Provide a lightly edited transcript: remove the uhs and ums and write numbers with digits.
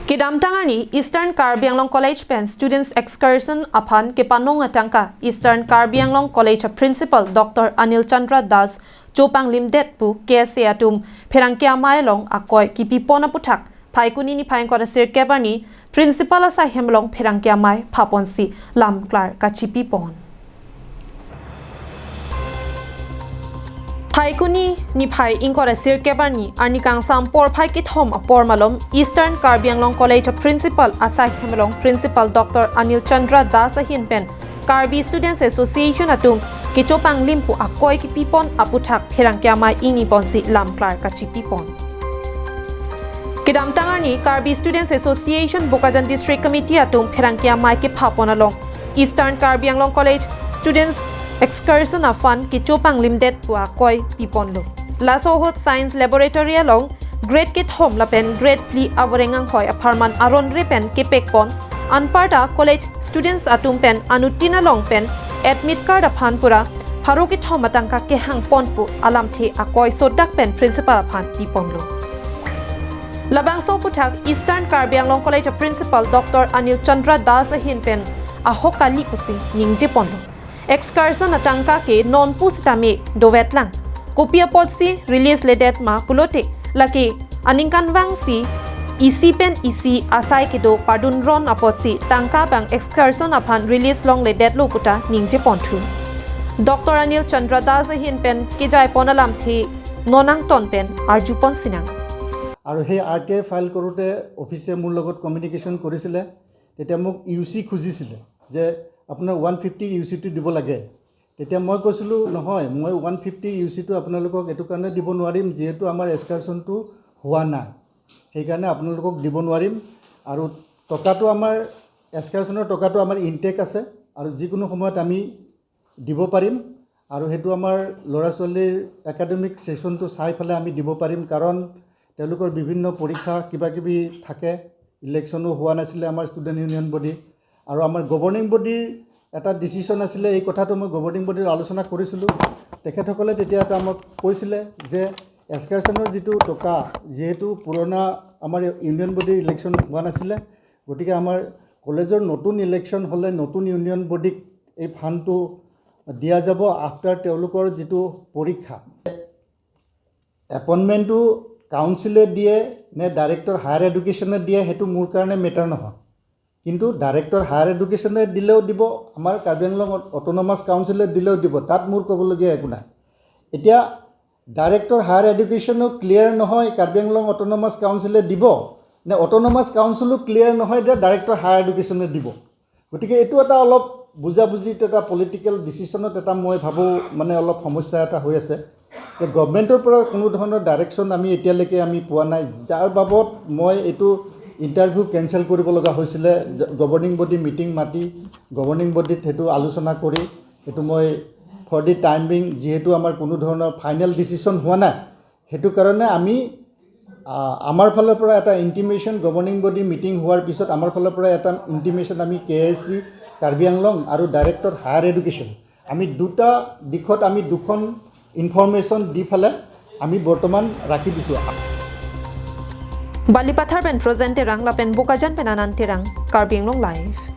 Kidamtangani Eastern Karbi Anglong College pen students excursion aphan ke panong atangka Eastern Karbi Anglong College Principal Dr. Anil Chandra Das Chopang Limdet pu KSA atum pherangkia mai long akoi ki pipon aputhak phaikuni ni phainkor sir kebarni principal asa hemlong pherangkia mai phaponsi lamklar kachipi pon Phaikuni ni phai ingkora sir kebarni arni kangsam por phai ki thom por malom Eastern Karbi Anglong College Principal asai hemlong Principal Dr. Anil Chandra Das hin pen Karbi Students Association atum ki chopang limpu akoi ki pipon aputhak pherangkia mai ingni bonsi lamklar kachi pipon Kidamtangani Karbi Students Association Bokajan District Committee atum pherangkia mai ki phapon along Eastern Karbi Anglong College Students Excursion of fun ki chopang limdet pua koi pipon lo Lasohot Science Laboratory along grade kit home la pen grade pli avarengang hoi apharman aron re pen kepek pon anparta college students atum pen anutina long pen admit card aphan pura pharo kit home atangka ke hang pon pu alam the akoi sodak pen principal aphan pipon lo Labang so puthak Eastern Karbi Anglong College Principal Dr. Anil Chandra Das hin pen ahokali pusi ningje pon lo Excursion atangka ke non pusitame dovetlang kopia potsi release le det ma pulote laki aningkan wangsi EC pen EC asai ke do padun ron apotsi tangka bang excursion aphan release long le det lo puta ningje ponthu Dr. Anil Chandra Das hin pen kijai ponalam thi nonang ton pen arjupon sinang আৰু সেই RTI file কৰোঁতে অফিচে মোৰ লগত communication কৰিছিলে তেতিয়া মোক Yuezhi খুজিছিলে যে আপোনাৰ 150 ইউচিটো দিব লাগে তেতিয়া মই কৈছিলোঁ নহয় মই 150 ইউচিটো আপোনালোকক এইটো কাৰণে দিব নোৱাৰিম যিহেতু আমাৰ এক্সকাৰশ্যনটো হোৱা নাই সেইকাৰণে আপোনালোকক দিব নোৱাৰিম আৰু টকাটো আমাৰ এক্সকাৰশ্যনৰ টকাটো আমাৰ ইনটেক আছে আৰু যিকোনো সময়ত আমি দিব পাৰিম আৰু সেইটো আমাৰ ল'ৰা ছোৱালীৰ একাডেমিক ছেশ্যনটো চাই পেলাই আমি দিব পাৰিম কাৰণ তেওঁলোকৰ বিভিন্ন পৰীক্ষা কিবাকিবি থাকে ইলেকশ্যনো হোৱা নাছিলে আমাৰ ষ্টুডেণ্ট ইউনিয়ন বডি আৰু আমাৰ গভৰ্ণিং বডিৰ এটা ডিচিশ্যন আছিলে এই কথাটো মই গভৰ্ণিং বডিৰ আলোচনা কৰিছিলোঁ তেখেতসকলে তেতিয়া এটা আমাক কৈছিলে যে এক্সকাৰশ্যনৰ যিটো টকা যিহেতু পুৰণা আমাৰ ইউনিয়ন বডিৰ ইলেকশ্যন হোৱা নাছিলে গতিকে আমাৰ কলেজৰ নতুন ইলেকশ্যন হ'লে নতুন ইউনিয়ন বডিক এই ফাণ্ডটো দিয়া যাব আফটাৰ তেওঁলোকৰ যিটো পৰীক্ষা এপইণ্টমেণ্টটো কাউন্সিলে দিয়ে নে ডাইৰেক্টৰ হায়াৰ এডুকেশ্যনে দিয়ে সেইটো মোৰ কাৰণে মেটাৰ নহয় কিন্তু ডাইৰেক্টৰ হায়াৰ এডুকেশ্যনে দিলেও দিব আমাৰ কাৰ্বি আংলং অট'নমাছ কাউন্সিলে দিলেও দিব তাত মোৰ ক'বলগীয়া একো নাই এতিয়া ডাইৰেক্টৰ হায়াৰ এডুকেশ্যনো ক্লিয়াৰ নহয় কাৰ্বি আংলং অট'নমাছ কাউন্সিলে দিব নে অট'নমাছ কাউন্সিলো ক্লিয়াৰ নহয় যে ডাইৰেক্টৰ হায়াৰ এডুকেশ্যনে দিব গতিকে এইটো এটা অলপ বুজাবুজিত এটা পলিটিকেল ডিচিশ্যনত এটা মই ভাবোঁ মানে অলপ সমস্যা এটা হৈ আছে যে গভমেণ্টৰ পৰা কোনো ধৰণৰ ডাইৰেকশ্যন আমি এতিয়ালৈকে আমি পোৱা নাই যাৰ বাবদ মই এইটো ইণ্টাৰভিউ কেঞ্চেল কৰিব লগা হৈছিলে গভৰ্ণিং বডি মিটিং মাতি গভৰ্ণিং বডিত সেইটো আলোচনা কৰি সেইটো মই ফৰ the time being যিহেতু আমাৰ কোনো ধৰণৰ ফাইনেল ডিচিশ্যন হোৱা নাই সেইটো কাৰণে আমি আমাৰ ফালৰ পৰা এটা ইণ্টিমেশ্যন গভৰ্ণিং বডি মিটিং হোৱাৰ পিছত আমাৰ ফালৰ পৰা এটা ইণ্টিমেশ্যন আমি কেএছচি কাৰ্বি আংলং আৰু ডাইৰেক্টৰ হায়াৰ এডুকেশ্যন আমি দুটা দিশত আমি দুখন ইনফৰ্মেশ্যন দি পেলাই আমি বৰ্তমান ৰাখি দিছোঁ Balipathar pen Frozen Terang lapen Bokajan pen Anand Terang Karbi Anglong Live.